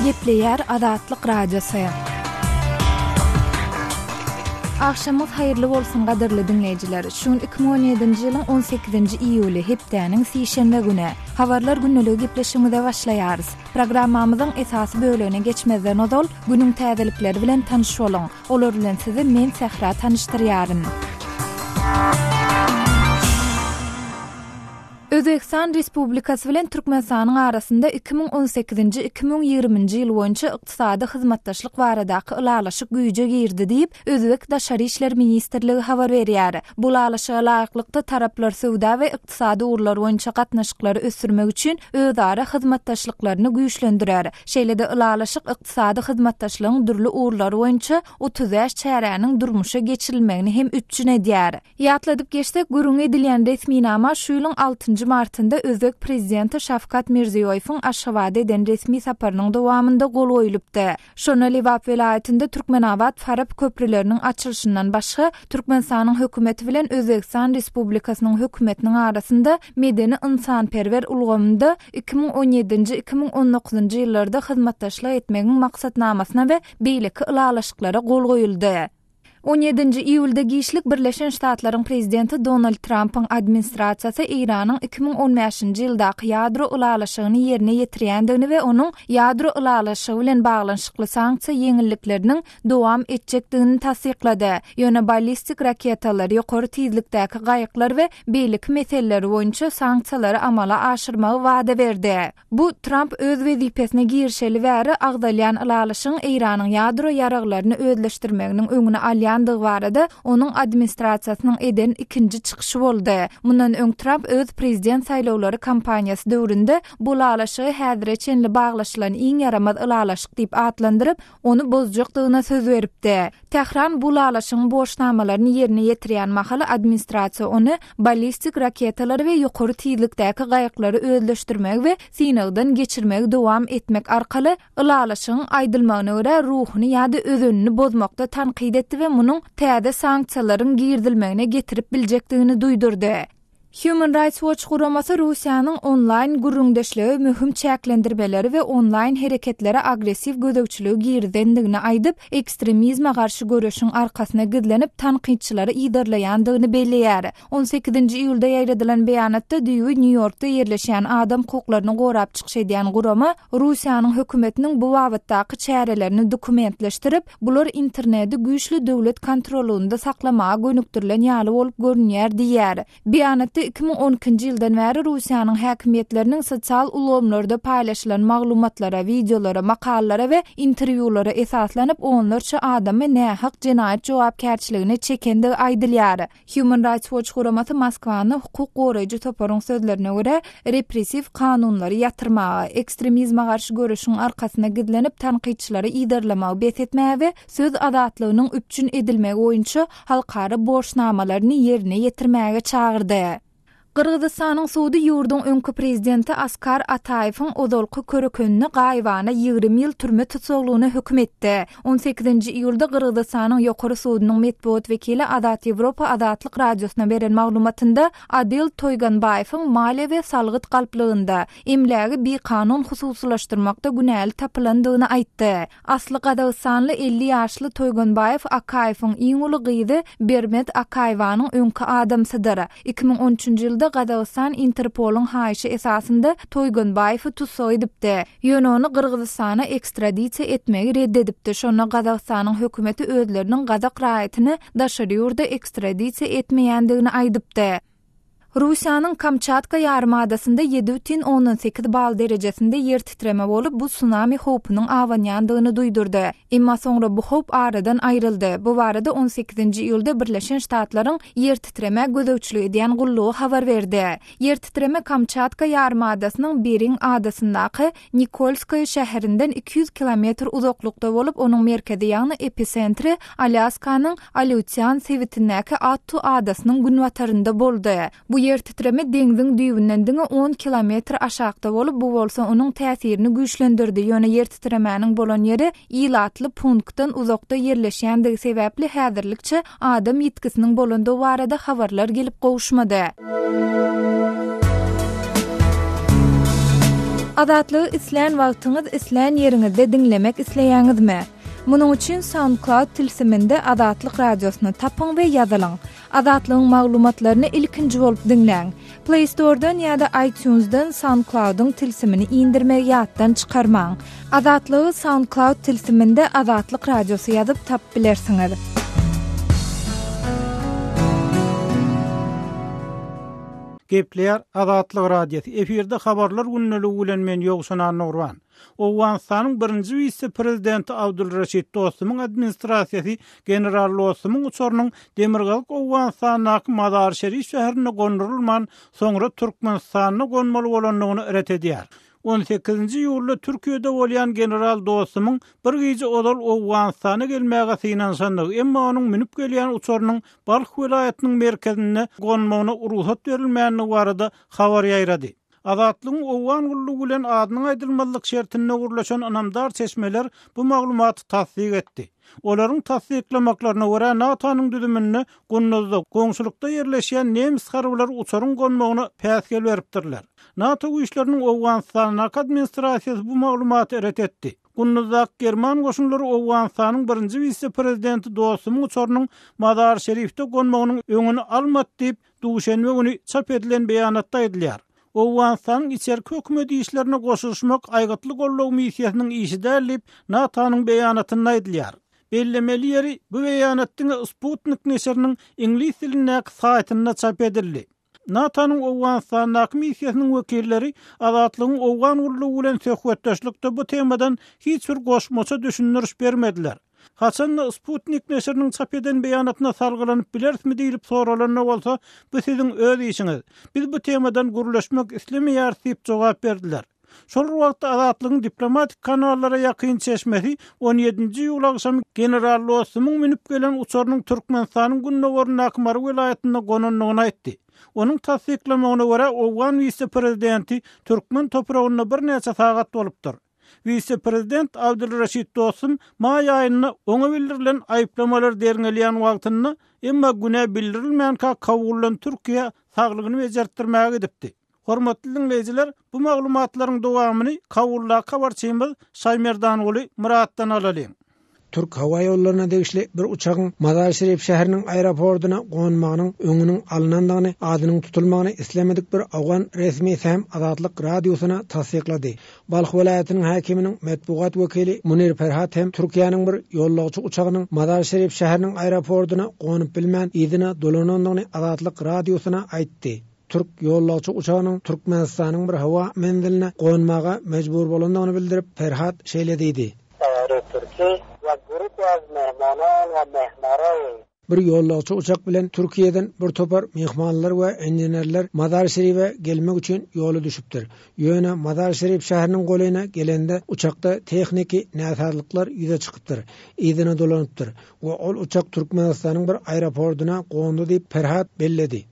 Gepleýär Azatlyk Radiosy. Agşamyňyz haýyrly bolsun gadyrly diňleýjiler. Şu gün 2017-nji ýylyň 18-nji iýuly, hepdäniň sişenbe güni. Habarlar gündeligi gepleşigimize başlaýarys. Programmamyzyň esasy bölegine geçmezden ozal, günüň täzelikleri bilen tanyş boluň. Olar bilen sizi men Sähra tanyşdyrýaryn. Özbegistan Respublikasy bilen Türkmenistanyň arasynda 2018-nji, 2020-nji ýyl boýunça ykdysady hyzmatdaşlyk baradaky ylalaşyk güýje girdi diýip, özbek Daşary işler ministrligi habar berýär. Bu ylalaşyga laýyklykda, taraplar söwda we ykdysady ugurlar boýunça gatnaşyklary ösdürmek üçin özara hyzmatdaşlyklaryny güýçlendirer. Şeýle-de ylalaşyk ykdysady hyzmatdaşlygyň dürli ugurlary boýunça 35 çäräniň durmuşa geçirilmegini hem üpjün edýär. Ýatladyp geçsek, gürrüňi edilýän resminama şu ýylyň altynjy martynda özbek prezidenti Şawkat Mirziýoýewiň Aşgabada eden resmi saparynyň dowamynda gol goýlupdy. Şonda Lebap welaýatynda Türkmenabat-Farap köprüleriniň açylyşyndan başga, Türkmenistanyň Hökümeti bilen Özbegistan Respublikasynyň Hökümetiniň arasynda medeni-ynsanperwer ulgamynda 2017-nji, 2019-njy ýyllarda hyzmatdaşlyk etmegiň maksatnamasyna we beýleki ylalaşyklara gol goýuldy. On ýedinji iýulda giçlik Birleşen Ştatlaryň prezidenti Donald Trampyň administrasiýasy Eýranyň 2015-nji ýyldaky ýadro ylalaşygyny ýerine ýetirýändigini we onuň ýadro ylalaşygy bilen baglanyşykly sanksiýa ýeňillikleriniň dowam etjekdigini tassyklady. Ýöne ballistik raketalar, ýokary tizlikdäki gaýyklar we beýleki meseleler boýunça sanksiýalary amala aşyrmagy wada berdi. Bu, Tramp öz wezipesine girişeli bäri agzalýan ylalaşygyň Eýranyň ýadro ýaraglaryny özleşdirmeginiň öňüni alýandygy barada onuň administrasiýasynyň eden ikinji çykyşy boldy. Mundan öň Tramp öz prezident saýlawlary kampaniýasy döwründe bu ylalaşygy häzire çenli baglaşylan iň ýaramaz ylalaşyk diýip atlandyryp, ony bozjakdygyna söz beripdi. Tähran bu ylalaşygyň borçnamalaryny ýerine ýetirýän mahaly administrasiýa ony ballistik raketalary we ýokary tizlikdäki gaýyklary özleşdirmegi we synagdan geçirmegi dowam etmek arkaly ylalaşygyň aýdylmagyna görä ruhuny ýa-da özenini bozmakda tankyt etdi we munuň täze sanksiýalaryň girizilmegine getirip biljekdigini duýdurdy. Human Rights Watch guramasy Russiýanyň onlaýn gürrüňdeşlige möhüm çäklendirmeleri we onlaýn hereketlere agressiw gözegçiligi girizendigini aýdyp, ekstremizme garşy göreşiň arkasyna gizlenip, tankytçylary yzarlaýandygyny belleýär. On sekizinji iýulda ýaýradylan beýanatda düýbi Nýu-Ýorkda ýerleşýän adam hukuklaryny gorap çykyş edýän gurama Russiýanyň hökümetiniň bu babatdaky çärelerini dokumentleşdirip, Bular interneti güýçli döwlet kontrollygynda saklamaga gönükdirilen ýaly bolup görünýär diýýär. Beýanatda 2012-nji ýyldan bäri Russiýanyň häkimiýetleriniň sosial ulgamlarda paýlaşylan maglumatlara, wideolara, makalalara we interwýulara esaslanyp onlarça adamy nähak jenaýat jogapkärçiligine çekendigi aýdylýar. Human Rights Watch guramasy Moskwany hukuk goraýjy toparyň sözlerine görä, repressiw kanunlary ýatyrmaga, ekstremizme garşy göreşiň arkasyna gizlenip tankytçylary yzarlamagy bes etmäge we söz azatlygynyň üpjün edilmegi boýunça halkara borçnamalaryny ýerine ýetirmäge çagyrdy. Gyrgyzystanyň sudy ýurduň öňki prezidenti Askar Ataýewiň ozalky körekenini gaýybana 20 ýyl türme tussaglygyna höküm etdi. On sekizinji iýulda Gyrgyzystanyň Ýokary sudunyň metbugat wekili Azat Ýewropa Azatlyk Radiosyna beren maglumatynda Adil Toýganbaýewiň maliýe we salgyt galplygynda, emlägi bikanun hususylaşdyrmakda günäli tapylandygyny aýtdy. Asly gazagystanly 50 ýaşly Toýganbaýew Akaýewiň iň uly gyzy Bermet Akaýewanyň öňki adamsydyr. 2013-nji ýylda Gazagystan Interpolyň haýyşy esasynda Toýganbaýewi tussag edipdi. Ýöne ony Gyrgyzystana ekstradisiýa etmegi red edipdi. Şonda Gazagystanyň hökümeti özleriniň gazak raýatyny daşary ýurda ekstradisiýa etmeýändigini aýdypdy. Russiýanyň Kamçatka ýarymadasynda 7,8 bal derejesinde ýer titreme bolup, bu sunami howpunyň abanýandygyny duýdurdy. Emma soňra bu howp aradan aýryldy. Bu barada on sekizinji iýulda Birleşen Ştatlaryň ýer titremä gözegçilik edýän gullugy habar berdi. Ýer titreme Kamçatka ýarymadasynyň Bering adasyndaky Nikolskoýe şäherinden 200 kilometr uzaklykda bolup, onuň merkezi, ýagny episentri Alýaskanyň Aleutian sebitindäki Attu adasynyň günbatarynda boldy. Bu ýer titreme deňziň düýbünden diňe on kilometr aşakda bolup, bu bolsa onuň täsirini güýçlendirdi, ýöne ýer titremäniň bolan ýeri ilatly punktdan uzakda ýerleşýändigi sebäpli häzirlikçe adam ýitgisiniň bolandygy barada habarlar gelip gowuşmady. Azatlygy islän wagtyňyz, islän ýeriňizde diňlemek isleýäňizmi? Munuň üçin SoundCloud tilsiminde Azatlyk Radiosyny tapyň we ýazylyň. Azatlygyň maglumatlaryny ilkinji bolup diňläň. Play Store-dan ýa-da iTunes-dan SoundCloud-yň tilsimini indirmegi ýatdan çykarmaň. Azatlygy SoundCloud tilsiminde Azatlyk Radiosy ýazyp tapyp bilersiňiz. Gepleýär Azatlyk Radiosy, efirde Habarlar gündeligi bilen men Ýowşan Annagurban. Owganystanyň birinji wise-prezidenti Abdul Reşit Dostumyň administrasiýasy general Dostumyň uçarynyň demirgazyk Owganystandaky Mazar-Şerif şäherinde gondurylman, soňra Türkmenistanda gonmaly bolandygyny ret edýär. On sekizinji iýulda Türkiýede bolýan general Dostumyň bir gije ozal Owganystana gelmäge synanyşandygy, emma onuň münüp gelýän uçarynyň Balh welaýatynyň merkezinde gonmagyna rugsat berilmändigi barada habar ýaýrady. Azatlygyň Owgan gullugy bilen adynyň aýdylmazlyk şertinde gürleşen ynamdar çeşmeler bu maglumaty tassyk etdi. Olaryň tassyklamaklaryna görä, NATO-nyň düzüminde Gunduzda, goňşulykda ýerleşýän nemes harbylary uçaryň gonmagyna päsgel beripdirler. NATO güýçleriniň Owganystandaky administrasiýasy bu maglumaty ret etdi. Gunduzdaky german goşunlary Owganystanyň birinji wise-prezidenti Dostumyň uçarynyň Mazar-Şerifde gonmagynyň öňüni almady diýip, duşenbe güni çap edilen beýanatda aýdylýar. Owganystanyň içerki hökümet işlerine goşulyşmak aýgytly goldaw missiýasynyň işi däl diýip, NATO-nyň beýanatynda aýdylýar. Bellemeli ýeri, bu beýanat diňe Sputnik neşiriniň iňlis dilindäki saýtynda çap edildi. NATO-nyň Owganystandaky missiýasynyň wekilleri Azatlygyň Owgan gullugy bilen söhbetdeşlikde bu temadan hiç bir goşmaça düşündiriş bermediler. Haçan-da Sputnik neşiriniň çap eden beýanatyna salgylanyp bilerismi diýlip soralanda bolsa, bu siziň öz işiňiz. Biz bu temadan gürleşmek islemeýäris diýip jogap berdiler. Şol bir wagtda Azatlygyň diplomatik kanallara ýakyn çeşmesi on ýedinji iýul agşamy general Dostumyň münüp gelen uçarynyň Türkmenistanyň gündogaryndaky Mary welaýatynda gonandygyny aýtdy. Onuň tassyklamagyna görä, owgan wise-prezidenti türkmen topragynda birnäçe sagat bolupdyr. Wise-prezident Abdulreşit Dostum maý aýynda oňa bildirilen aýyplamalar derňelýän wagtynda, emma günä bildirilmänkä Kabuldan Türkiýä saglygyny bejertdirmäge gidipdi. Hormatly diňleýjiler, bu maglumatlaryň dowamyny Kabuldaky habarçymyz Şaýmerdanguly Myratdan alalyň. Türk howa ýollaryna degişli bir uçagyň Mazar-Şerif şäheriniň aeroportyna gonmagynyň öňüniň alynandygyny adynyň tutulmagyny islemedik bir owgan resmisi hem Azatlyk Radiosyna tassyklady. Balh welaýatynyň häkiminiň metbugat wekili Munir Ferhat hem Türkiýäniň bir ýolagçy uçagynyň Mazar-Şerif şäheriniň aeroportyna gonup bilmän yzyna dolanandygyny Azatlyk Radiosyna aýtdy. Türk ýolagçy uçagynyň Türkmenistanyň bir howa menziline gonmaga mejbur bolandygyny bildirip, Ferhat şeýle diýdi. Bir ýolagçy uçak bilen Türkiýeden bir topar myhmanlar we inženerler Mazar-Şerife gelmek üçin ýola düşüpdir. Ýöne Mazar-Şerif şäheriniň golaýyna gelende uçakda tehniki näsazlyklar ýüze çykypdyr, yzyna dolanypdyr we ol uçak Türkmenistanyň bir aeroportyna gondy diýip, Perhat belledi.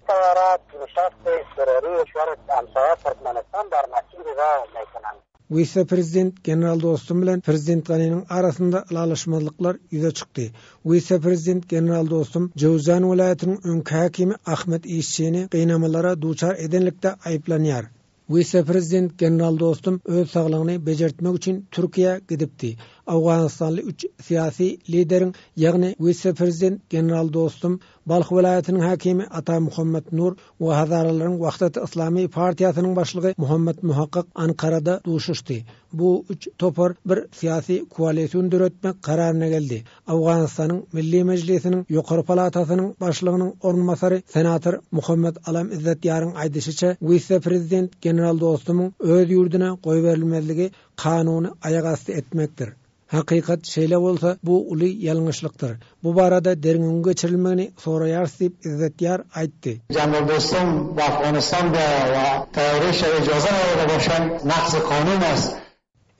Wise-prezident general Dostum bilen prezident Ganiniň arasynda ylalaşmazlyklar ýüze çykdy. Wise-prezident general Dostum Jöwzjan welaýatynyň öňki häkimi Ahmet Işçini gynamalara duçar edenlikde aýyplanýar. Wise-prezident general Dostum öz saglygyny bejertmek üçin Türkiýä gidipdi. Owganystanly üç syýasy lideriň, ýagny wise-prezident general Dostum, Balh welaýatynyň häkimi Ata Muhammet Nur we Hazaralaryň Wahdat Yslamy partiýasynyň başlygy Muhammet Muhakkyk Ankarada duşuşdy. Bu üç topar bir syýasy koalision döretmek kararyna geldi. Owganystanyň Milli Mejlisiniň ýokary palatasynyň başlygynyň orunbasary senator Muhammet Alam Izzetýaryň aýdyşyça, wise-prezident general Dostumyň öz ýurduna goýberilmezligi kanuny aýak asty etmekdir. Hakykat şeýle bolsa, bu uly ýalňyşlykdyr. Bu barada derňewiň geçirilmegini soraýarys diýip, Izzetýar aýtdy. General Dostum be Afghanistan بیاید و طیاره اجازه نداده باشند نقض قانون است.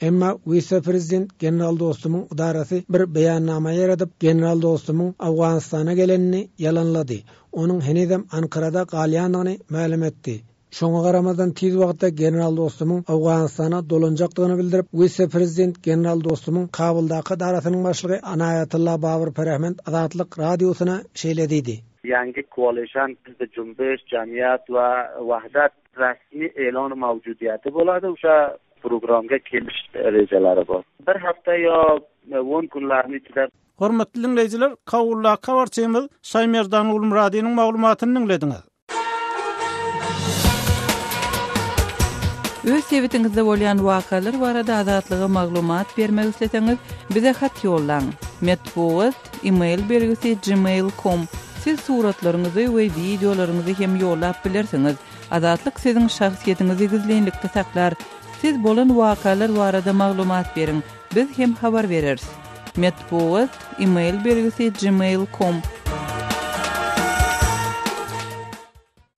Emma wise-prezident general Dostumyň ydarasy bir beýannama ýaradyp, general Dostumyň Owganystana gelenini ýalanlady. Onuň henizem Ankarada galýandygyny mälim etdi. Şoňa garamazdan tiz wagtda general Dostumyň Owganystana dolanjakdygyny bildirip, wise-prezident general Dostumyň Kabuldaky edarasynyň başlygy Anaýatylla Babyr Perehmend Azatlyk Radiosyna şeýle diýdi. Ýangi koalision Hizbi Jumbiş, Jamiýat we Wahdat resmi elan mawjudiýeti bolady. Oşa. programga kelish rejalari bor. Bir hafta yo o'n kunlarni ichida. Hormatly diňleýjiler, Kabuldaky habarçymyz Şaýmerdan Gulmyradynyň maglumatyny diňlediňiz. Öz sebitiňizde bolýan wakalar barada Azatlyga maglumat bermek isleseňiz, bize hat ýollaň. Metbugat, e-mail belgisi gmail com. Siz suratlaryňyzy we wideolaryňyzy hem ýollap bilersiňiz. Azatlyk siziň şahsyýetiňizi gizlinlikde saklar. Siz bolan wakalar barada maglumat beriň, biz hem habar bereris. Metbugat, e-mail belgisi gmail com.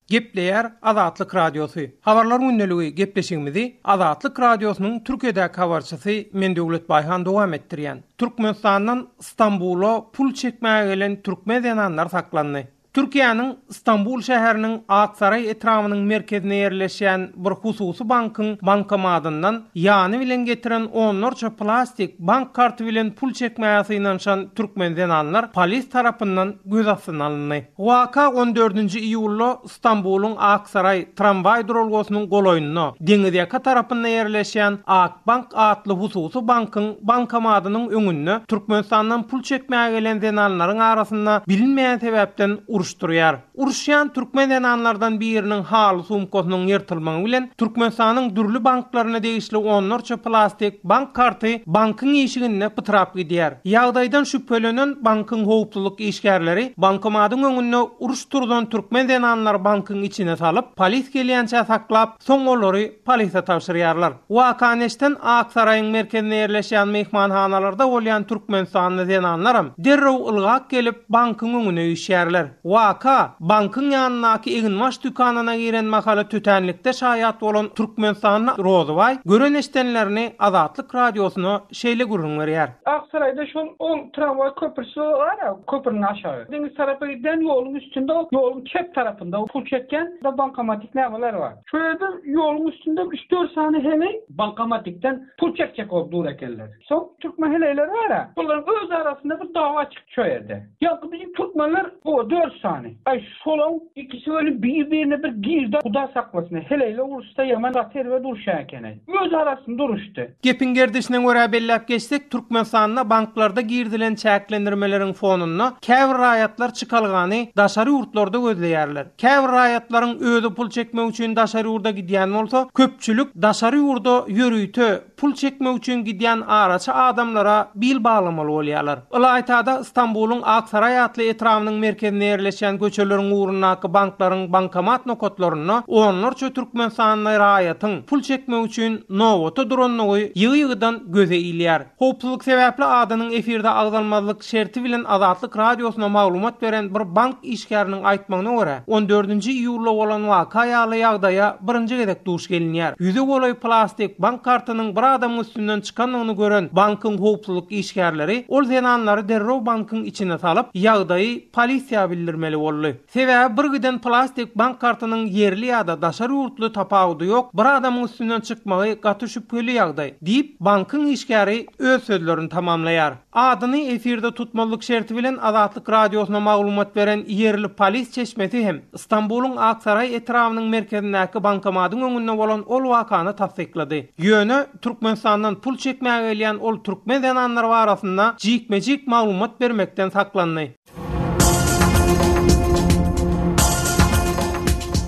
Gepleýär Azatlyk Radiosy. Habarlar gündeligi gepleşigimizi Azatlyk Radiosynyň Türkiýedäki habarçysy men Döwlet Baýhan dowam etdirýän. Türkmenistandan Stambula pul çekmäge gelen türkmen zenanlar saklandy. Türkiýäniň Stambul şäheriniň Aksaraý etrabynyň merkezinde ýerleşýän bir hususy bankyň bankomatyndan ýany bilen getiren onlarça plastik bank karty bilen pul çekmäge synanyşan türkmen zenanlar polis tarapyndan göz astyna alyndy. Waka on dördünji iýulda Stambulyň Aksaraý tramwaý duralgasynyň golaýynda, deňizýaka tarapynda ýerleşýän Akbank atly hususy bankyň bankomadynyň öňünde Türkmenistandan pul çekmäge gelen zenanlaryň arasynda bilinmeýän sebäpden uruş turýar. Uruşýan türkmen zenanlardan biriniň haly sumkasynyň ýyrtylmagy bilen Türkmenistanyň dürli banklaryna degişli onlarça plastik bank karty bankyň işiginde pytrap gidýär. Ýagdaýdan şübhelenen bankyň howpsuzlyk işgärleri bankomadyň öňünde uruş turzan türkmen zenanlary bankyň içine salyp, polis gelýänçä saklap, soň olary polise tabşyrýarlar. Wakany eşden Aksaraýyň merkezinde ýerleşýän myhmanhanalarda bolýan türkmenistanly zenanlaram derrew ylgap gelip, bankyň öňüne üýşýärler. Waka, bankyň ýanyndaky eginbaş dükanyna giren mahaly tötänlikde şaýat bolan türkmenistanly Rozybaý gören-eşdenlerini Azatlyk Radiosyna şeýle gürrüň berýär. Aksaraýda şol ol tramwaý köprüsi bar-a, köprüniň aşagy. Deňiz tarapa gidýän ýoluň üstünde, ýoluň çep tarapynda pul çekýän bankomatik nämeler bar. Şo ýerde ýoluň üstünde üç-dört sany heleý bankomatikden pul çekjek bolup dur ekenler. Soň türkmen heleýleri bar-a, bularyň öz arasynda bir dawa çykdy şo ýerde. Ýaňky biziň türkmenler o dört sany. Aý şolaň ikisi welin bir-birine bir girdi, Huda saklasyn, heleýler uruşsa ýaman gaty erbet uruşýan ekeni. Öz arasynda uruşdy. Gepiň gerdişine görä belläp geçsek, Türkmenistanda banklarda girizilen çäklendirmeleriň fonunda käbir raýatlar çykalgany daşary ýurtlarda gözleýärler. Käbir raýatlaryň özi pul çekmek üçin daşary ýurda gidýän bolsa, köpçülik daşary ýurda ýörite pul çekmek üçin gidýän araçy adamlara bil baglamaly bolýarlar. Ylaýta-da Stambulyň Aksaraý atly etrabynyň merkezinde ýerleşýän köçeleriň ugrundaky banklaryň bankomat nokatlarynda onlarça türkmenistanly raýatyň pul çekmek üçin nobata durandygy ýygy-ýygydan göze ilýär. Howpsuzlyk sebäpli adynyň efirde agzalmazlyk şerti bilen Azatlyk Radiosyna maglumat beren bir bank işgäriniň aýtmagyna görä, on dördünji iýulda bolan waka ýaly ýagdaýa birinji gezek duş gelinýär. Ýüze golaý plastik bank kartynyň bir adamyň üstünden çykandygyny gören bankyň howpsuzlyk işgärleri ol zenanlary derrew bankyň içine salyp, ýagdaýy polisiýa bildirmeli boldy. Sebäbi bir giden plastik bank kartynyň ýerli ýa-da daşary ýurtly tapawudy ýok, bir adamyň üstünden çykmagy gaty şübheli ýagdaý, diýip, bankyň işgäri öz sözlerini tamamlaýar. Adyny efirde tutmazlyk şerti bilen Azatlyk Radiosyna maglumat beren ýerli polis çeşmesi hem Stambulyň Aksaraý etrabynyň merkezindäki bankomatyň öňünde bolan ol wakany tassyklady. Ýöne Türkmenistandan pul çekmäge gelýän ol türkmen zenanlary barasynda jikme-jik maglumat bermekden saklandy.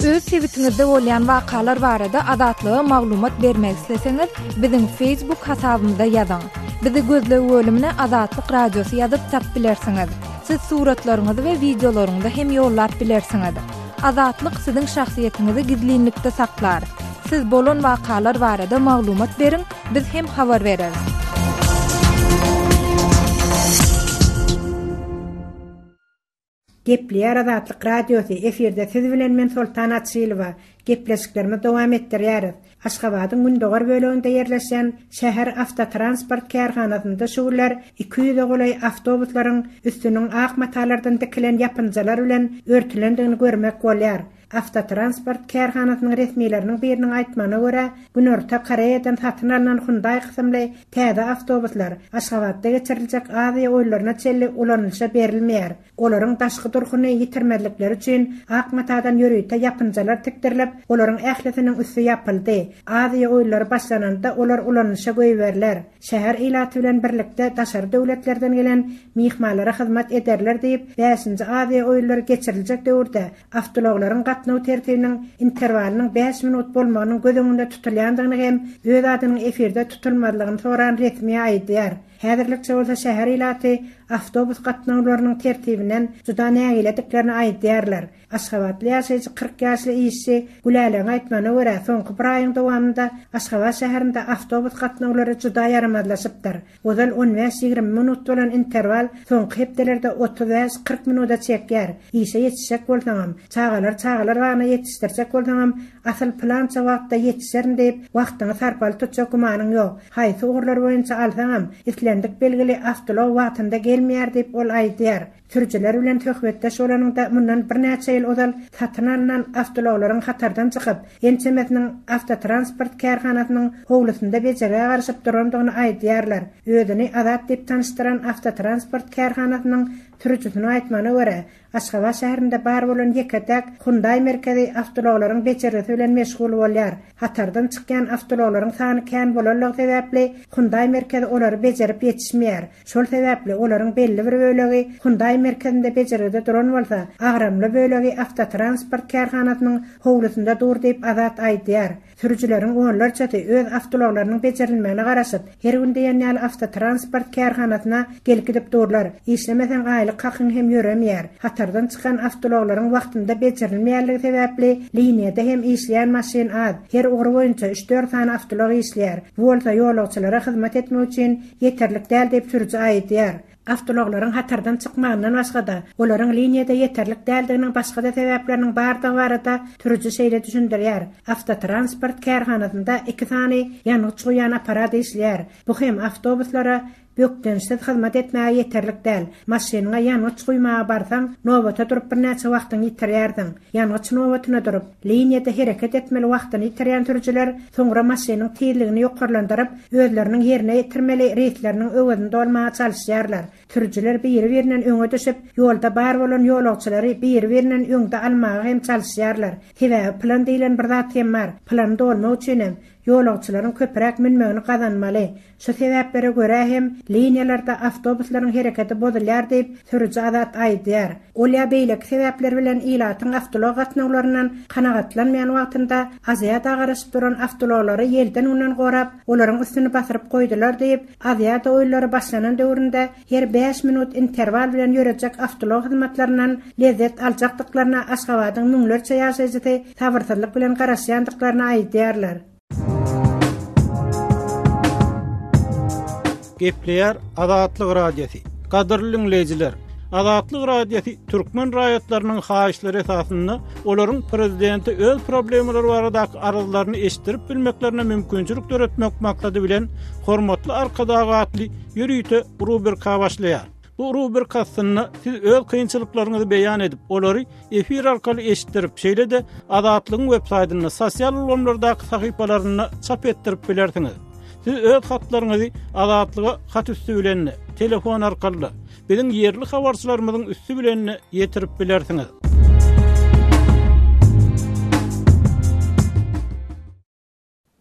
Öz sebitiňizde bolýan wakalar barada Azatlyga maglumat bermek isleseňiz, biziň Facebook hasabymyza ýazyň. Bizi gözleg bölümine Azatlyk Radiosy ýazyp tap bilersiňiz. Siz suratlaryňyzy we wideolaryňyzy hem ýollap bilersiňiz. Azatlyk siziň şahsyýetiňizi gizlinlikde saklar. Siz bolan wakalar barada maglumat beriň, Biz hem habar bereris. Gepleýär Azatlyk Radiosy, efirde siz bilen men Soltan Açylowa. Gepleşiklerimizi dowam etdirýäris. Aşgabadyň gündogar böleginde ýerleşýän şäher awtotransport kärhanasynda şu günler 200-e golaý awtobuslaryň üstüniň ak matalardan dikilen ýapynjalar bilen örtülendigini görmek bolýar. Awtotransport kärhanasynyň resmileriniň biriniň aýtmagyna görä, Günorta Koreýadan satyn alnan Hyundai kysymly täze awtobuslar Aşgabatda geçiriljek Aziýa oýunlaryna çenli ulanylyşa berilmeýär. Olaryň daşky durkuny ýitirmezlikleri üçin ak matadan ýörite ýapynjalar tikdirilip, olaryň ählisiniň üsti ýapyldy. Aziýa oýunlary başlananda olar ulanylyşa goýberiler. Şäher ilaty bilen birlikde daşary döwletlerden gelen myhmanlara hyzmat ederler diýip, bäşinji Aziýa oýunlary geçiriljek döwürde awtoulaglaryň gatnaw tertibiniň interwalynyň bäş minut bolmagynyň göz öňünde tutulýandygyny hem öz adynyň efirde tutulmazlygyny soran resmi aýdýar. Häzirlikçe bolsa şäher ilaty awtobus gatnawlarynyň tertibinden juda nägilediklerini aýdýarlar. Aşgabatly ýaşaýjy 40 ýaşly işçi Gülälegiň aýtmagyna görä, soňky bir aýyň dowamynda Aşgabat şäherinde awtobus gatnawlary juda ýaramazlaşypdyr. Ozal on bäş-ýigrimi minut bolan interwal soňky hepdelerde 35-40 minuda çekýär. Işe ýetişjek bolsaňam, çagalary çagalar bagyna ýetişdirjek bolsaňam, asyl pylança wagtda ýetişerin diýip, wagtyňy sarpaly tutjak gümanyň ýok. Haýsy ugurlar boýunça alsaňam, islendik belgili awtoulag wagtynda gelmeýär diýip, ol aýdýar. Sürüjiler bilen söhbetdeş bolanyňda mundan birnäçe ýyl ozal satyn alnan awtoulaglaryň hatardan çykyp, ençemesiniň awtotransport kärhanasynyň howlusynda bejergä garaşyp durandygyny aýdýarlar. Özüni Azat diýip tanyşdyran awtotransport kärhanasynyň sürüjisiniň aýtmagyna görä, Aşgabat şäherinde bar bolan ýeke-täk Hyundai merkezi awtoulaglaryň bejergisi bilen meşgul bolýar. Hatardan çykýan awtoulaglaryň sany kän bolanlygy sebäpli Hyundai merkezi olary bejerip ýetişmeýär. Şol sebäpli olaryň belli bir bölegi Hyundai merkezinde bejergide duran bolsa, agramly bölegi awtotransport kärhanasynyň howlusynda dur diýip Azat aýdýar. Sürüjileriň onlarçasy öz awtoulaglarynyň bejerilmegine garaşyp, her gün diýen ýaly awtotransport kärhanasyna gelip-gidip durlar. Işlemeseň aýlyk hakyň hem ýöremeýär. Hatardan çykan awtoulaglaryň wagtynda bejerilmeýänligi sebäpli liniýada hem işleýän maşyn az. Her ugur boýunça üç-dört sany awtoulag işleýär. Bu bolsa ýolagçylara hyzmat etmek üçin ýeterlik däl diýip sürüji aýdýar. Awtoulaglaryň hatardan çykmagyndan başga-da, olaryň liniýada ýeterlik däldiginiň başga-da sebäpleriniň bardygy barada sürüji şeýle düşündirýär, Awtotransport kärhanasynda iki sany ýangyç guýýan apparat işleýär. Bu hem awtobuslara bökdençsiz hyzmat etmäge ýeterlik däl. Maşynyňa ýangyç guýmaga barsaň, nobata durup birnäçe wagtyňy ýitirýärsiň. Ýangyç nobatyna durup, liniýada hereket etmeli wagtyny ýitirýän sürüjiler soňra maşynyň tizligini ýokarlandyryp, özleriniň ýerine ýetirmeli reýsleriniň öwezini dolmaga çalyşýarlar. Sürüjiler biri-birinden öňe düşüp, ýolda bar bolan ýolagçylary biri-birinden öňde almaga hem çalyşýarlar. Sebäbi plan diýlen bir zat hem bar. Plany dolmak üçin hem, ýolagçylaryň köpräk münmegini gazanmaly. Şu sebäplere görä hem liniýalarda awtobuslaryň hereketi bozulýar diýip, sürüji Azat aýdýar. Ol ýa beýleki sebäpler bilen ilatyň awtoulag gatnawlaryndan kanagatlanmaýan wagtynda Aziada garaşyp duran awtoulaglary ýelden-günden gorap, olaryň üstüni basyryp goýdular diýip, Aziada oýunlary başlanan döwründe her bäş minut interwal bilen ýörejek awtoulag hyzmatlaryndan lezzet aljakdyklaryna Aşgabadyň müňlerçe ýaşaýjysy sabyrsyzlyk bilen garaşýandyklaryny aýdýarlar. Gepleýär Azatlyk Radiosy. Gadyrly diňleýjiler, Azatlyk Radiosy türkmen raýatlarynyň haýyşlary esasynda olaryň prezidente öz problemalary baradaky arzlaryny eşitdirip bilmeklerine mümkinçilik döretmek maksady bilen Hormatly Arkadag atly ýörite rubrika başlaýar. Bu rubrika astynda siz öz kynçylyklaryňyzy beýan edip, olary efir arkaly eşitdirip, şeýle-de Azatlygyň web saýtynda, sosial ulgamlardaky sahypalarynda çap etdirip bilersiňiz. Siz öz hatlaryňyzy Azatlyga hat üsti bilen-de, telefon arkaly-da, biziň ýerli habarçylarymyzyň üsti bilen-de ýetirip bilersiňiz.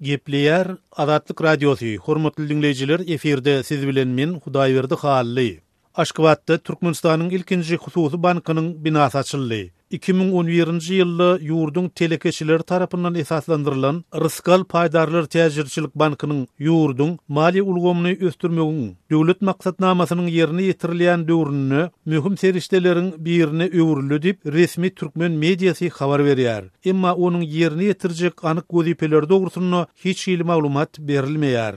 Gepleýär Azatlyk Radiosy, Hormatly diňleýjiler, efirde siz bilen men, Hudaýberdi Hally. Aşgabatda Türkmenistanyň ilkinji hususy bankynyň binasy açyldy. 2011-nji ýylda ýurduň telekeçileri tarapyndan esaslandyrylan Rysgal paýdarlar täjirçilik bankynyň ýurduň maliýe ulgamyny ösdürmegiň döwlet maksatnamasynyň ýerine ýetirilýän döwründe möhüm serişdeleriň birine öwrüldi diýip, resmi türkmen mediasy habar berýär. Emma onuň ýerine ýetirjek anyk wezipeleri dogrusynda hiç hili maglumat berilmeýär.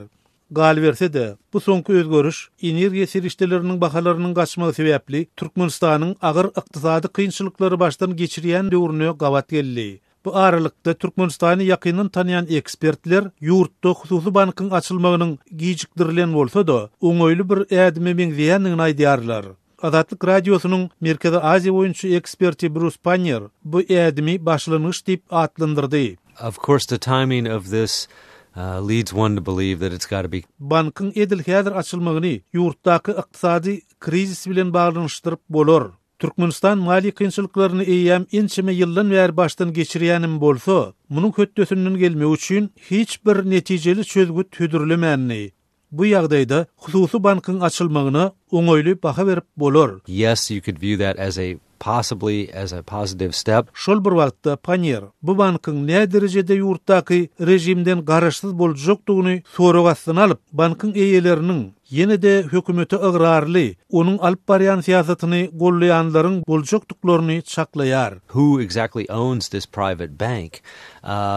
Galyberse-de, bu soňky özgeriş energiýa serişdeleriniň bahalarynyň gaçmagy sebäpli Türkmenistanyň agyr ykdysady kynçylyklary başdan geçirýän döwrüne gabat geldi. Bu aralykda, Türkmenistany ýakyndan tanýan ekspertler ýurtda hususy bankyň açylmagynyň gijikdirilen bolsa-da, oňaýly bir ädime meňzeýändigini aýdýarlar. Azatlyk Radiosynyň Merkezi Aziýa boýunça eksperti Brus Pannier bu ädimi başlangyç diýip atlandyrdy. Of course the timing of this leads one to believe that it's gotta be. Bankyň edil häzir açylmagyny ýurtdaky ykdysady krizis bilen baglanyşdyryp bolar. Türkmenistan maliýe kynçylyklaryny eýýäm ençeme ýyldan bäri başdan geçirýänem bolsa, munuň hötdesinden gelmek üçin hiç bir netijeli çözgüt hödürlemändi. Bu ýagdaýda hususy bankyň açylmagyna oňaýly baha berip bolar. Yes, you could view that as a possibly as a positive step. Şol bir wagtda Pannier bu bankyň näderejede ýurtdaky režimden garaşsyz boljakdygyny sorag astyna alyp, bankyň eýeleriniň ýene-de hökümete ygrarly, onuň alyp barýan syýasatyny goldaýanlaryň boljakdyklaryny çaklaýar. Who exactly owns this private bank?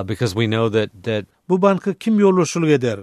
Because we know that that. Bu banka kim ýolbaşçylyk eder?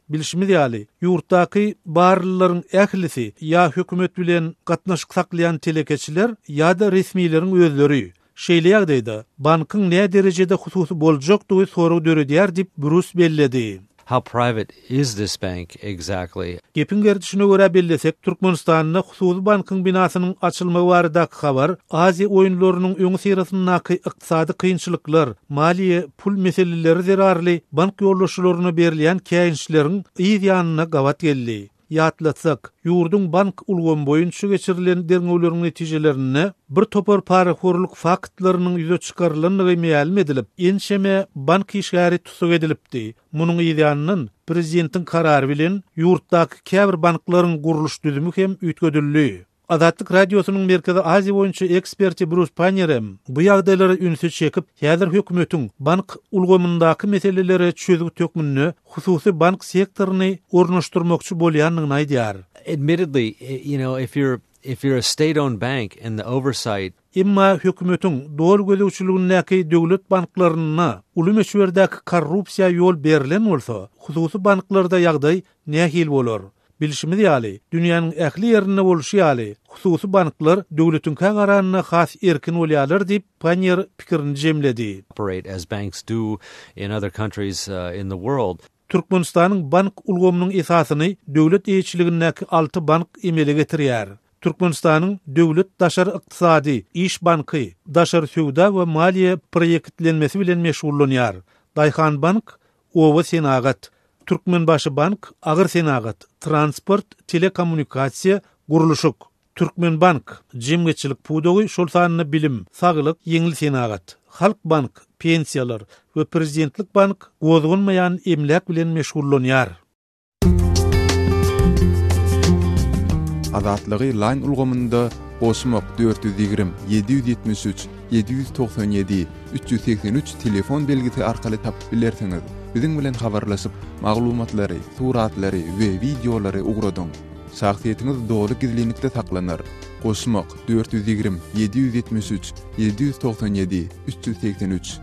Bilşimiz ýaly, ýurtdaky barlylaryň ählisi ýa hökümet bilen gatnaşyk saklaýan telekeçiler ýa-da resmileriň özleri. Şeýle ýagdaýda, bankyň näderejede hususy boljakdygy sorag döredýär diýip, Brus belledi. How private is this bank exactly? Gepiň gerdişine görä bellesek, Türkmenistanda hususy bankyň binasynyň açylmagy baradaky habar Aziýa oýunlarynyň öňüsyrasyndaky ykdysady kynçylyklar, maliýe, pul meseleleri zerarly bank ýolbaşçylaryna berilýän käýinçleriň yz ýanyna gabat geldi. Ýatlatsak, ýurduň bank ulgamy boýunça geçirilen derňewleriň netijelerinde bir topar parahorluk faktlarynyň ýüze çykarylandygy mälim edilip, ençeme bank işgäri tussag edilipdi. Munuň yz ýanyndan, prezidentiň karary bilen ýurtdaky käbir banklaryň gurluş düzümi hem üýtgedildi. Azatlyk Radiosynyň Merkezi Aziýa boýunça eksperti Brus Pannier hem bu ýagdaýlara ünsi çekip, häzir hökümetiň bank ulgamyndaky meselelere çözgüt hökmünde hususy bank sektoryny ornaşdyrmakçy bolýandygyny aýdýar. Admittedly, you know, if you're if you're a state-owned bank and the oversight. Emma hökümetiň doly gözegçiligindäki döwlet banklarynda uly möçberdäki korrupsiýa ýol berlen bolsa, hususy banklarda ýagdaý nähili bolar? Bilşimiz ýaly, dünýäniň ähli ýerinde bolşy ýaly, hususy banklar döwletiňkä garanda has erkin bolýarlar diýip, Pannier pikirini jemledi. Operate as banks do in other countries in the world. Türkmenistanyň bank ulgamynyň esasyny döwlet eýeçiligindäki alty bank emele getirýär. Türkmenistanyň Döwlet daşary ykdysady iş banky daşary söwda we maliýe proýektlenmesi bilen meşgullanýar. Daýhanbank Oba senagat, Türkmenbaşybank, agyr senagat, transport, telekommunikasiýa, gurluşyk, Türkmenbank, jemgyýetçilik pudagy, şol sanda bilim, saglyk, ýeňil senagat, Halkbank, pensiýalar we Prezidentlik bank gozganmaýan emläk bilen meşgullanýar. Azatlygy Line ulgamynda goşmak 420 773 797 383 telefon belgisi arkaly tapyp bilersiňiz. Biziň bilen habarlaşyp, maglumatlary, suratlary we wideolary ugradyň. Şahsyýetiňiz doly gizlinlikde saklanar. Goşmak 420 773 797 383.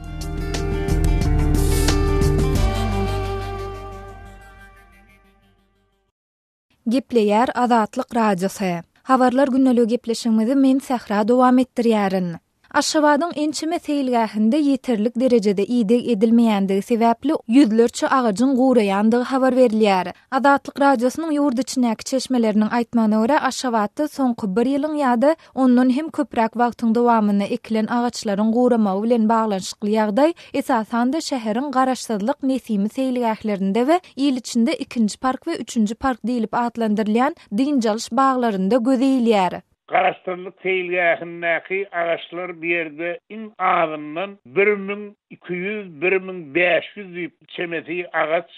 Gepleýär Azatlyk Radiosy. Habarlar gündeligi gepleşigimizi men Sähra dowam etdirýärin. Aşgabadyň ençeme seýilgähinde ýeterlik derejede ideg edilmeýändigi sebäpli ýüzlerçe agajyň guraýandygy habar berilýär. Azatlyk Radiosynyň ýurt içindäki çeşmeleriniň aýtmagyna görä, Aşgabatda soňky bir ýylyň ýa-da ondan hem köpräk wagtyň dowamynda ekilen agaçlaryň guramagy bilen baglanyşykly ýagdaý, esasan-da, şäheriň Garaşsyzlyk, Nesimi seýilgählerinde we il içinde ikinji park we üçünji park diýlip atlandyrylýan dynç alyş baglarynda göze ilýär. Garaşsyzlyk seýilgähindäki agaçlar bu ýerde iň azyndan 1200, 1500 düýp çemesi agaç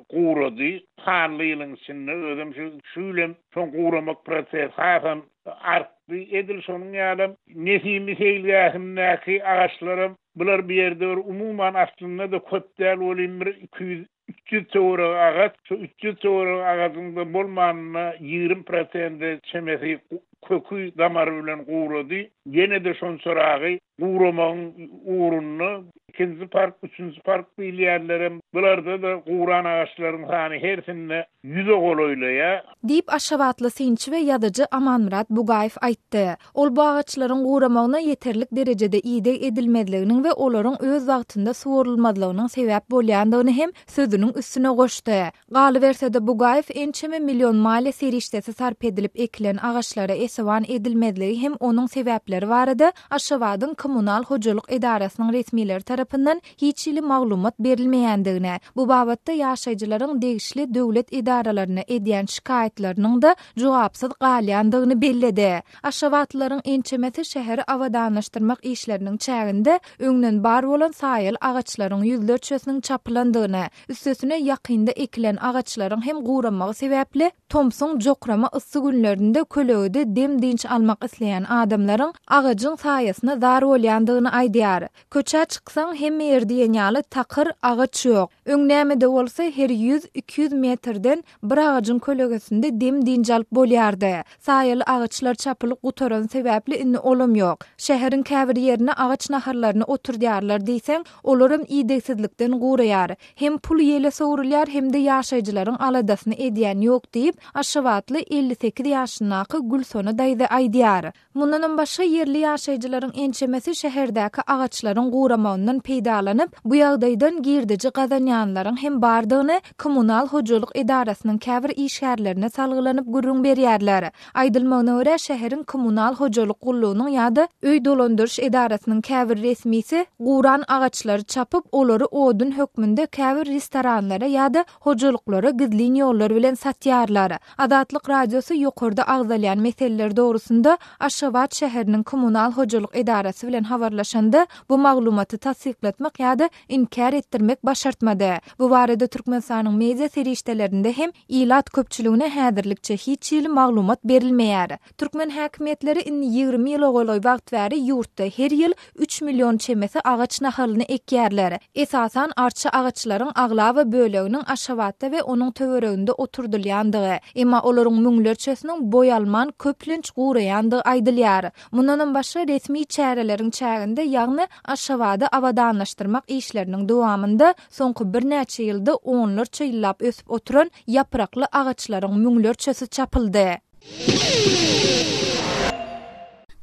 gurady sanly ýylyň içinde, özem şu şu ýyl hem şoň guramak prosesi hasam artdy. Edil şonuň ýalam Nesimi seýilgähindäki agaçlaram bular bu ýerde bir umuman aslynda-da köp däl welin bir 200 300 töweregi agaç, şu 300 töweregi agajyň-da bolmanynda 20 prosente çemesi köki damary bilen gurady. Ýene-de şonçaragy guramagyň ugrunda. Ikinji park, üçünji park diýilýänlerem, bularda-da guran agaçlaryň sany hersinde ýüze golaýlaýar. Diýip, aşgabatly synçy we ýazyjy Amanmyrat Bugaýew aýtdy. Ol bu agaçlaryň guramagyna ýeterlik derejede ideg edilmezliginiň we olaryň öz wagtynda suwarylmazlygynyň sebäp bolýandygyny hem sözüniň üstüne goşdy. Galyberse-de, Bugaýew ençeme million maliýe serişdesi sarp edilip ekilen agaçlara esewan edilmezligi hem onuň sebäpleri barada Aşgabadyň kommunal hojalyk edarasynyň resmileri tarapyndan hiç hili maglumat berilmeýändigini, bu babatda ýaşaýjylaryň degişli döwlet edaralaryna edýän şikaýatlarynyň-da jogapsyz galýandygyny belledi. Aşgabatlylaryň ençemesi şäheri abadanlaşdyrmak işleriniň çäginde öňden bar bolan saýaly agaçlaryň ýüzlerçesiniň çapylandygyny, üstesine ýakynda ekilen agaçlaryň hem guramagy sebäpli tomsuň jokrama yssy günlerinde kölegede dem-dynç almak isleýän adamlaryň agajyň saýasyna zar bolýandygyny aýdýar. Köçä çyksaň, hemme ýer diýen ýaly takyr, agaç ýok. Öň näme-de bolsa, her ýüz, 200 metrden bir agajyň kölegesinde dem-dynç alyp bolýardy. Saýaly agaçlar çapylyp gutarany sebäpli indi olam ýok. Şäheriň käbir ýerine agaç nahallaryny oturdýarlar diýseň, olaram idegsizlikden guraýar. Hem pul ýele sowrulýar, hem-de ýaşaýjylaryň aladasyny edýän ýok diýip, aşgabatly 58 ýaşyndaky Gülsona daýza aýdýar. Mundanam başga, ýerli ýaşaýjylaryň ençemesi şäherdäki agaçlaryň guramagyndan peýdalanyp, bu ýagdaýdan girdeji gazanýanlaryň hem bardygyny kommunal hojalyk edarasynyň käbir işgärlerine salgylanyp gürrüň berýärler. Aýdylmagyna görä, şäheriň kommunal hojalyk gullugynyň ýa-da öý dolandyryş edarasynyň käbir resmisi guran agaçlary çapyp, olary odun hökmünde käbir restoranlara ýa-da hojalyklara gizlin ýollar bilen satýarlar. Azatlyk Radiosy ýokarda agzalýan meseleler dogrusynda Aşgabat şäheriniň kommunal hojalyk edarasy bilen habarlaşanda, bu maglumaty tassyklatmak ýa-da inkär etdirmek başartmady. Bu barada Türkmenistanyň media serişdelerinde hem ilat köpçüligine häzirlikçe hiç hili maglumat berilmeýär. Türkmen häkimiýetleri indi 20 ýyla golaý wagt bäri ýurtda her ýyl üç million çemesi agaç nahalyny ekýärler. Esasan, arça agaçlaryň aglaba böleginiň Aşgabatda we onuň töwereginde oturdylýandygy, emma olaryň müňlerçesiniň boý alman, köplenç guraýandygy aýdylýar. Mundanam başga, resmi çäreleriň çäginde, ýagny Aşgabady abadanlaşdyrmak işleriniň dowamynda soňky birnäçe ýylda onlarça ýyllap ösüp oturan ýaprakly agaçlaryň müňlerçesi çapyldy.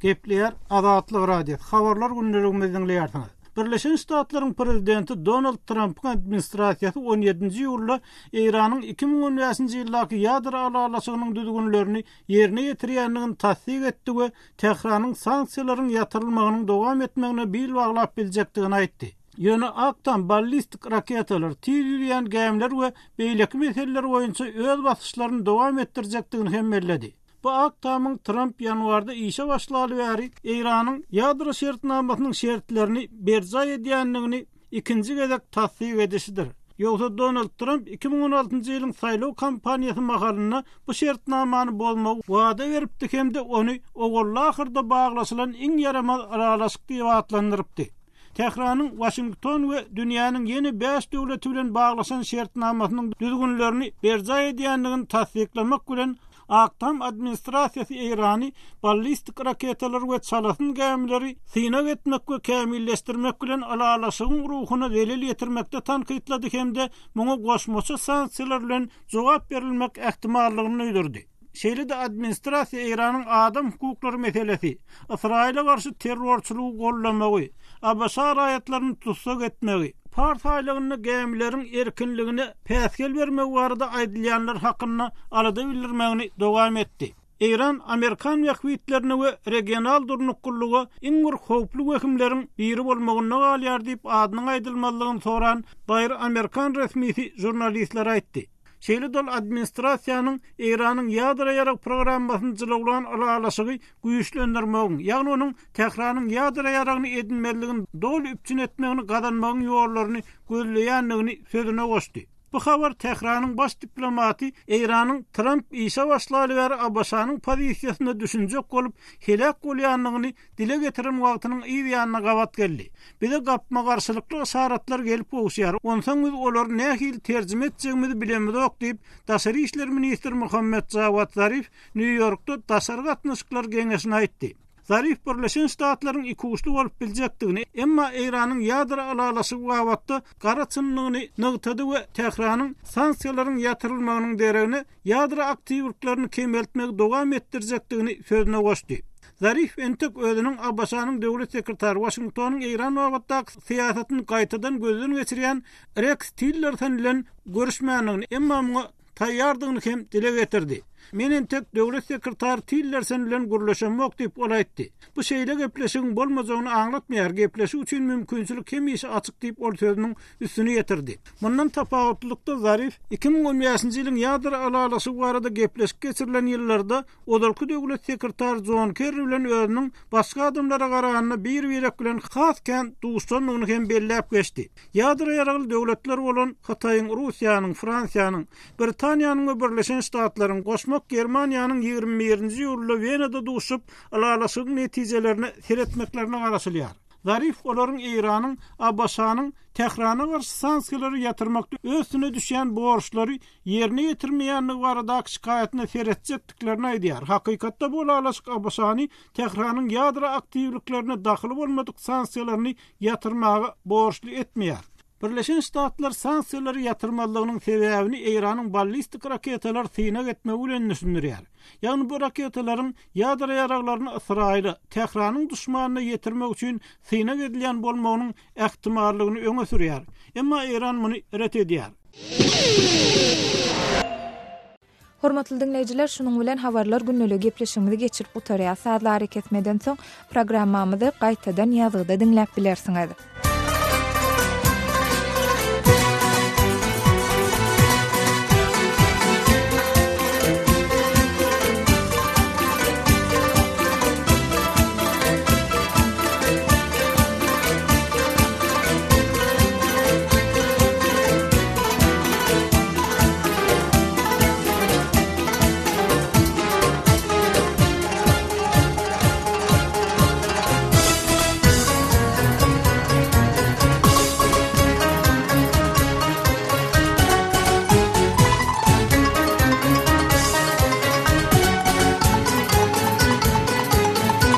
Gepleýär Azatlyk Radiosy, Habarlar gündeligimizi diňleýärsiňiz. Birleşen Ştatlaryň Prezidenti Donald Trampyň administrasiýasy on ýedinji iýulda Eýranyň 2015-nji ýyldaky ýadro ylalaşygynyň düzgünlerini ýerine ýetirýändigini tassyk etdi we Tähranyň sanksiýalaryň ýatyrylmagynyň dowam etmegine bil baglap biljekdigini aýtdy. Ýöne Ak Tam ballistik raketalar, tiz ýüzýän gämiler we beýleki meseleler boýunça öz basyşlaryny dowam etdirjekdigini hem belledi. Bu Ak Tamyň Tramp ýanwarda işe başlaly bäri Eýranyň ýadro şertnamasynyň şertlerini berjaý edýändigini ikinji gezek tassyk edişidir. Ýogsa Donald Tramp 2016-njy ýylyň saýlaw kampaniýasy mahalynda bu şertnamany bozmagy wada beripdi hem-de ony ogully-ahyrda baglaşylan iň ýaramaz ylalaşyk diýip atlandyrypdy. Tähranyň Waşington we dünýäniň ýene bäş döwleti bilen baglaşan şertnamasynyň düzgünlerini berjaý edýändigini tassyklamak bilen, Ak Tam administrasiýasy Eýrany ballistik raketalar we çalasyn gämileri synag etmek we kämilleşdirmek bilen ylalaşygyň ruhuna zelel ýetirmekde tankytlady hem-de muňa goşmaça sanksiýalar bilen jogap berilmek ähtimallygyny duýdurdy. Şeýle-de administrasiýa Eýranyň adam hukuklary meselesi, Ysraýyla garşy terrorçylygy goldamagy, ABŞ raýatlaryny tussag etmegi, Pars aýlagynda gämileriň erkinligine päsgel bermegi barada aýdylýanlar hakynda alada bildirmegini dowam etdi. Eýran amerikan bähbitlerine we regional durnuklylyga iň bir howply wehimleriň biri bolmagynda galýar diýip adynyň aýdylmazlygyny soran baýry amerikan resmisi žurnalistlere aýtdy. Şeýle-de ol administrasiýanyň Eýranyň ýadro ýarag programmasyny jylawlan ylalaşygy güýçlendirmegiň, ýagny onuň Tähranyň ýadro ýaragyny edinmezligini doly üpjün etmegini gazanmagyň ýollaryny gözleýändigini sözüne goşdy. Bu habar Tähranyň baş diplomaty Eýranyň Tramp işe başlaly bäri ABŞ-nyň pozisiýasyna düşünjek bolup heläk bolýandygyny dile getiren wagtynyň yz ýanyna gabat geldi. Bize gapma-garşylykly yşaratlar gelip gowuşýar, onsoň biz olary nähili terjime etjegimizi bilemizok diýip, daşary işler ministri Mohammed Jawad Zarif Nýu-Ýorkda Daşary gatnaşyklar geňeşine aýtdy. Zarif Birleşen Ştatlaryň ikuçly bolup biljekdigini, emma Eýranyň ýadro ylalaşygy babatda gara çyndygyny nygtady we Tähranyň sanksiýalaryň ýatyrylmagynyň deregine ýadro aktiwliklerini kemeltmegi dowam etdirjekdigini sözüne goşdy. Zarif entek özüniň ABŞ-nyň döwlet sekretary Waşingtonyň Eýran babatdaky syýasatyny gaýtadan gözden geçirýän Reks Tillerson bilen görüşmändigini, emma muňa taýýardygyny hem dile getirdi. Men entek döwlet sekretary Tillerson bilen gürleşemok diýip, ol aýtdy. Bu şeýle gepleşigiň bolmajagyny aňlatmaýar, gepleşik üçin mümkinçilik hemişe açyk diýip, ol sözüniň üstüni ýetirdi. Mundan tapawutlylykda Zarif 2015-nji ýylyň ýadro ylalaşygy barada gepleşik geçirilen ýyllarda ozalky döwlet sekretary Jon Kerri bilen özüniň başga adamlara garanda bir-birek bilen has kän duşandygyny hem belläp geçdi. Ýadro ýaragly döwletler bolan Hytaýyň, Russiýanyň, Fransiýanyň, Britaniýanyň we Birleşen Ştatlaryň, goşmak Germaniýanyň 21-nji iýulda Wenada duşup, ylalaşygyň netijelerine seretmeklerine garaşylýar. Zarif olaryň Eýranyň ABŞ-nyň Tährana garşy sanksiýalary ýatyrmakda öz üstüne düşýän borçlary ýerine ýetirmeýändigi baradaky şikaýatyna seretjekdiklerini aýdýar. Hakykatda bu ylalaşyk ABŞ-ny Tähranyň ýadro aktiwliklerine dahyly bolmadyk sanksiýalaryny ýatyrmaga borçly etmeýär. Birleşen Ştatlar sanksiýalary ýatyrmazlygynyň sebäbini Eýranyň ballistik raketalary synag etmegi bilen düşündirýär. Ýagny bu raketalaryň ýadro ýaraglaryny Ysraýyla, Tähranyň duşmanyna ýetirmek üçin synag edilýän bolmagynyň ähtimallygyny öňe sürýär. Emma Eýran muny ret edýär. Hormatly diňleýjiler, şunuň bilen Habarlar gündeligi gepleşigimizi geçirip gutarýas. Sazly arakesmeden soň programmamyzy gaýtadan ýazgyda diňläp bilersiňiz.